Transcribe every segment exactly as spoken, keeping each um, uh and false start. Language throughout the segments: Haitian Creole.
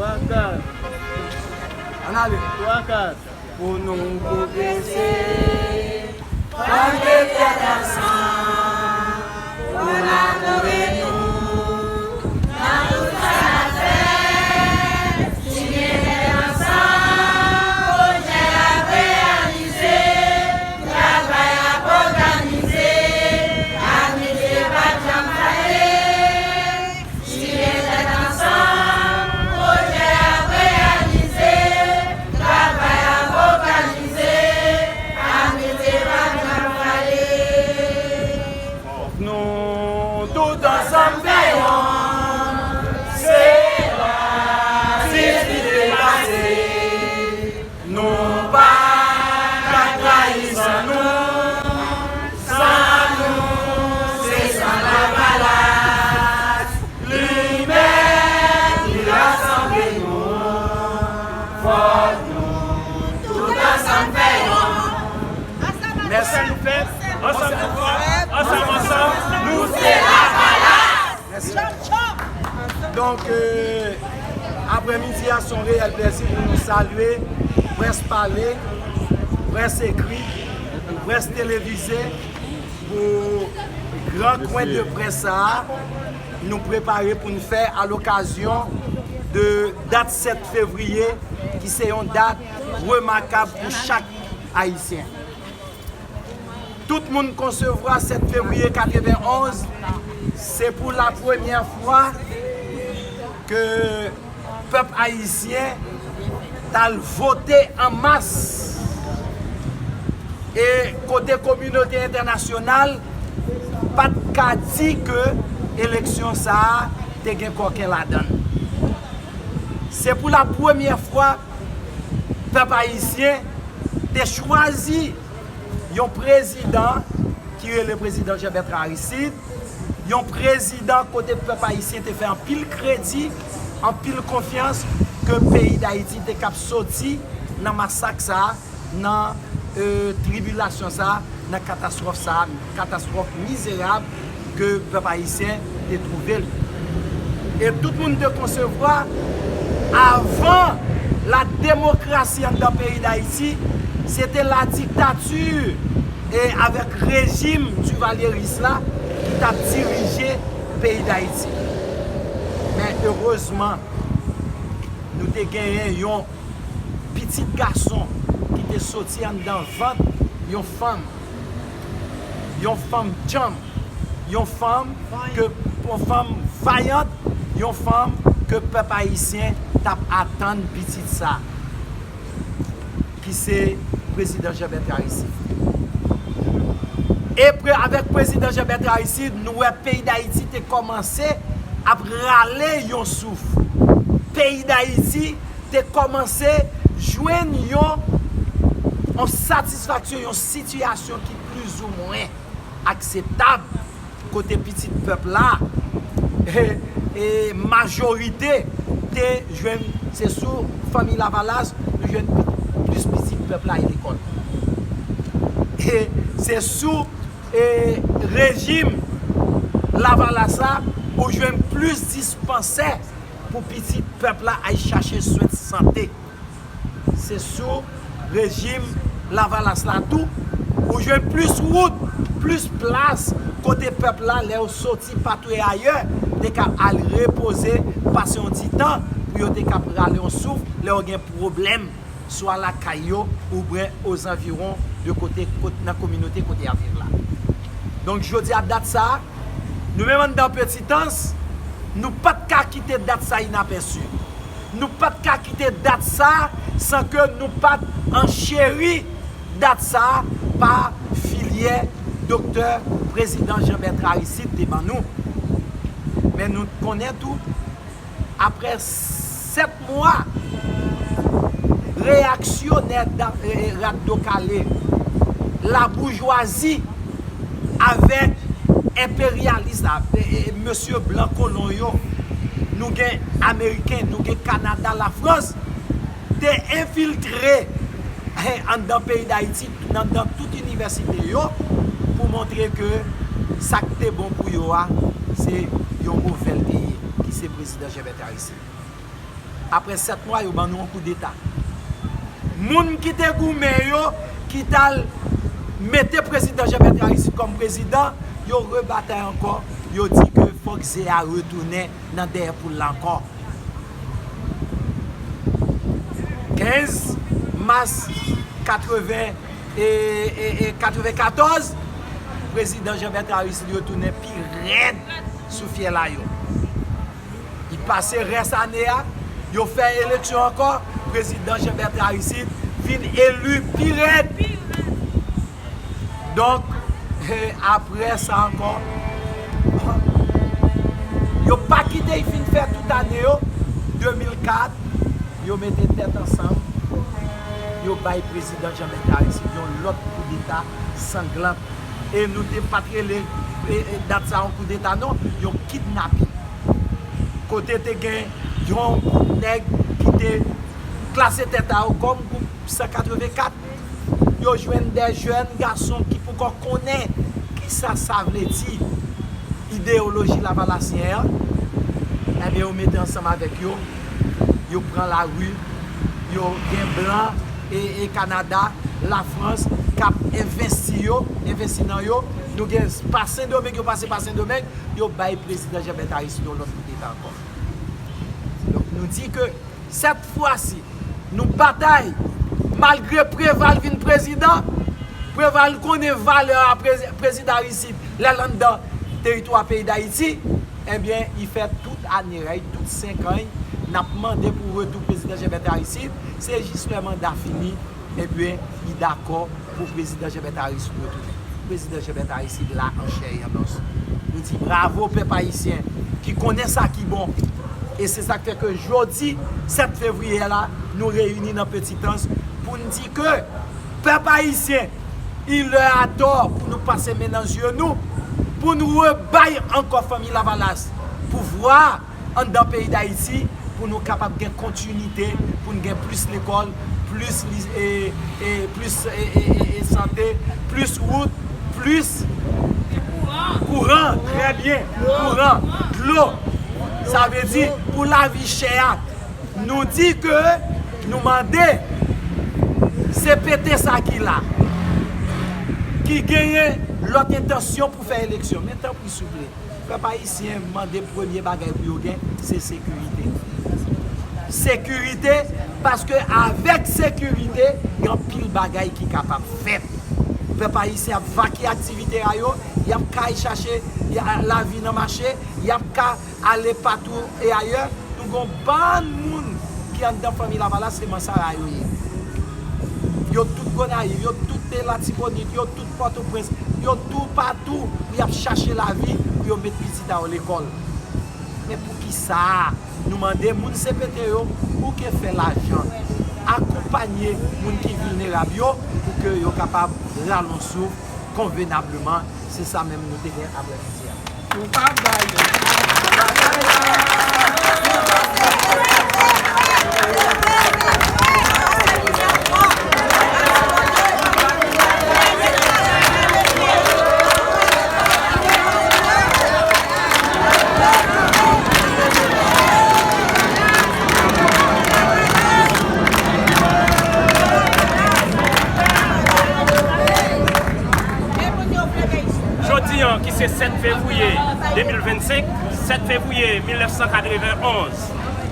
Twa, kat. Ann ale. Twa, kat. Pou nou pwogrese, fò n met tèt ansanm pou n adore nou nan tout sa n ap fè. Si n met tèt ansanm, pwojè ap reyalize, travay ap òganize, amitiye p ap janm fale. Si n met tèt ansanm, pwojè ap reyalize, travay ap òganize, amitiye p ap janm fale. Fòk nou tout ansanm fè yon, se la, se ki te pase. Nou pa ka trayi san nou, san nou se san Lavalas. Limyè ki rasanble nou, fòk nou tout ansanm fè yon. Mèsi. Ansanm nou fè, ansanm nou fò, ansanm, ansanm, nou se Lavalas. Mèsi. Donk, euh, aprèmidi a, se yon reyèl plèzi pou nou salye près pale, près ekri, près televize, pou gran kwen de près sa a, nou prepare pou n fè a lokazyon de dat sèt fevriye, ki se yon dat remakab pou chak Ayisyen. Tout moun konsevwa sèt fevriye katrevenonz, se pou la premyè fwa ke pèp ayisyen t al vote an mas. E kote kominote entènasyonal pa t ka di ke eleksyon sa a te gen kòken ladan l. Se pou la premyè fwa pèp ayisyen te chwazi yon prezidan ki rele prezidan Jean Bertrand Aristide, yon prezidan kote pèp ayisyen te fè anpil kredi, anpil konfyans ke peyi Dayiti te kab soti nan masak sa a, nan, euh, tribilasyon sa a, nan katastwòf sa a, katastwòf mizerab ke pèp ayisyen te twouve l. E tout moun te konsevwa, avan la demokrasi anndan peyi Dayiti, se te la diktati e avèk rejim divalyeris la ki t ap dirije peyi Dayiti. Men erezman, nou te genyen yon pitit gason ki te soti anndan vant yon fanm, yon fanm djanm, yon fanm ke, yon fanm vayant, yon fanm ke pèp ayisyen t ap atann pitit sa, ki se prezidan Jean Bertrand Aristide. E pre-, avèk prezidan Jean Bertrand Aristide, nou wè peyi Dayiti te kòmanse ap rale yon souf. Peyi Dayiti te kòmanse jwenn yon, yon satisfaksyon, yon sitiyasyon ki plizoumwen akseptab, kote pitit pèp la, e, e majorite te jwenn, se sou fanmi Lavalas, nou jwenn pi-, plis pitit pèp la al lekòl. E se sou, e, rejim Lavalas la, ou jwenn plis dispansè pou pitit pèp la al chache swen sante. Se sou rejim Lavalas la tou, ou jwenn plis wout, plis plas kote pèp la, lè yo soti patwouye ayè, te ka al repoze, pase yon ti tan pou yo te ka rale yon souf, lè yo gen pwoblèm, swa lakay yo, oubyen ozanviwon de kote, kot-, nan kominote kote y ap viv la. Donk, jodi a, dat sa a, nou menm anndan Petitans, nou pa t ka kite dat sa inapèsi. Nou pa t ka kite dat sa san ke nou pa t ancheri dat sa pa filyè Doktè Prezidan Jean Bertrand Aristide te ban nou. Men nou konnen tou, aprè sèt mwa reyaksyonè da-, e, e, rat do kale, laboujwazi avèk enperyalis la, e, e, mesye blan kolon yo, nou gen Ameriken, nou gen Kanada, Lafrans, te enfiltre, e, anndan peyi Dayiti, anndan tout inivèsite yo, pou montre ke sa k te bon pou yo a, se yon move l te ye, ki se prezidan Jean Bertrand Aristide. Apre sèt mwa, yo ban nou yon koudeta. Moun ki te goumen yo, ki t al mete prezidan Jean Bertrand Aristide kòm prezidan, yo rebatay ankò, yo di ke fòk ze a retounen nan dèyè poul la ankò. Kenz mas katreven, e, e, e, katrevenkatòz, prezidan Jean Bertrand Aristide retounen pi rèd sou fyèl a yo. Li pase rès ane a, yo fè eleksyon ankò, prezidan Jean Bertrand Aristide vin eli pi rèd. Donk, e, apre sa ankò, yo pa kite l fin fè tout ane yo, de mil kat, yo mete tèt ansanm, yo bay prezidan Jean Bertrand Aristide yon lòt koudeta sanglan. E nou te pa t rele, e, e, dat sa yon koudeta non, yon kidnapin. Kote te gen yon gwoup nèg ki te klase tèt a yo kòm gwoup san katrevenkat, yo jwenn de jèn gason ki poko konnen kisa sa vle di ideyoloji lavalasyen an, ebyen, yo mete ansanm avèk yo, yo pran lari, yo gen blan e, e Kanada, Lafrans k ap envesti yo, envesti nan yo. Nou gen pa Sendomeng, yo pase pa Sendomeng, yo bay prezidan Jean Bertrand Aristide yon lòt koudeta ankò. Donk, nou di ke sèt fwa si, nou batay, malgre Preval vin prezidan, Preval konnen valè a prezi-, prezidan Aristide lè l anndan teritwa peyi Dayiti, ebyen, li fè tout ane a, tout senk an, n ap mande pou retou prezidan Jean Bertrand Aristide, se jis lè manda fini, ebyen, li dakò pou prezidan Jean Bertrand Aristide retounen. Prezidan Jean Bertrand Aristide la an chè e an os. Nou di bravo pèp ayisyen ki konnen sa ki bon. E se sa k fè ke jodi, sèt fevriye la, nou reyini nan Petitans pou n di ke pèp ayisyen, il est à temps pou nou pase men nan zye nou, pou nou rebay ankò fanmi Lavalas pouvwa anndan peyi Dayiti, pou nou kapab gen kontinite, pou n gen plis lekòl, plis li-, e, e, plis, e, e, e, e, sante, plis wout, plis kouran, trè byen, kouran, dlo. Sa vle di, pou lavi chè a, nou di ke nou mande C P T sa ki la, ki genyen lòt entansyon pou fè eleksyon. Men tanpri, souple, pèp ayisyen mande premye bagay pou yo gen, se sekirite. Sekirite, paske avèk sekirite, gen anpil bagay ki kapab fèt. Pèp ayisyen ap vakye aktivite a yo, y ap ka al chache, y a, lavi nan mache, y ap ka ale patou e ayè. Nou gen yon bann moun ki anndan fanmi Lavalas, se Mansara yo ye. Yo tout Gonayiv, yo tout Latibonit, yo tout Pòtoprens, yo toupatou pou y ap chache lavi pou yo met pitit a yo lekòl. Men poukisa nou mande moun C P T yo pou ke fè lajan, akonpanye moun ki vilnerab yo pou ke yo kapab rale yon souf konvenableman. Se sa menm nou te gen aprèmidi a. Nou pa bay. Jodi an, ki se sèt fevriye de mil vennsenk, sèt fevriye mil nèf san katrevenn onz,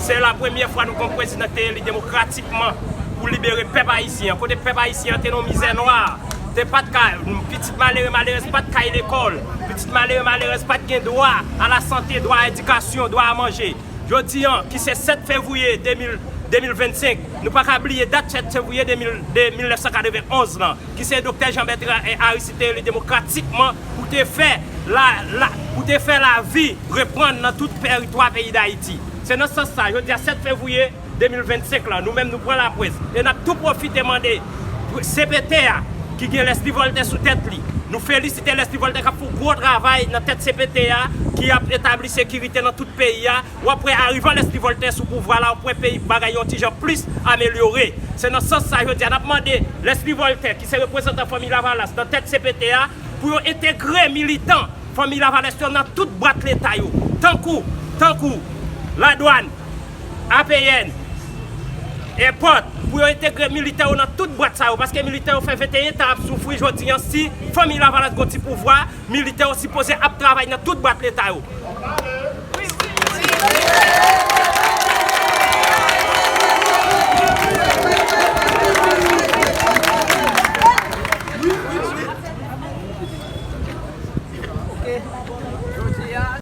se la premyè fwa nou gen yon prezidan ki te eli demokratikman pou libere pèp ayisyen an. Kote pèp ayisyen an te nan yon mizè nwa, te pa t ka, pitit malere, malerèz pa t ka al lekòl, pitit malere, malerèz pa t gen dwa a la sante, dwa a edikasyon, dwa a manje. Jodi an, ki se sèt fevriye de mil, de mil vennsenk, nou pa ka bliye dat sèt fevriye de mil, de mil nèf san katrevenn onz lan, ki se Doktè Jean Bertrand Aristide te eli demokratikman pou te fè la, la, pou te fè lavi reprann nan tout tèritwa peyi Dayiti. Se nan sans sa, jodi a sèt fevriye de mil vennsenk lan, nou menm nou pran laprès e n ap tou pwofite mande C P T a, ki gen Leslie Voltaire sou tèt li. Nou felisite Leslie Voltaire k ap fè yon gwo travay nan tèt C P T a, ki ap etabli sekirite nan tout peyi a. W ap wè, arivan Leslie Voltaire sou pouvwa la, w ap wè peyi bagay yo yon ti jan plis amelyore. Se nan sans sa, jodi a, n ap mande Leslie Voltaire, ki se reprezantan Fanmi Lavalas nan tèt C P T a, pou yo entegre militan Fanmi Lavalas yo nan tout bwat leta yo, tankou, tankou ladwàn, A P N, Èpòt, pou yo entegre militè yo nan tout bwat sa yo, paske militè yo fè venteyen tan ap soufri. Jodi an, si Fanmi Lavalas gon ti pouvwa, militè yo sipoze ap travay nan tout bwat leta yo.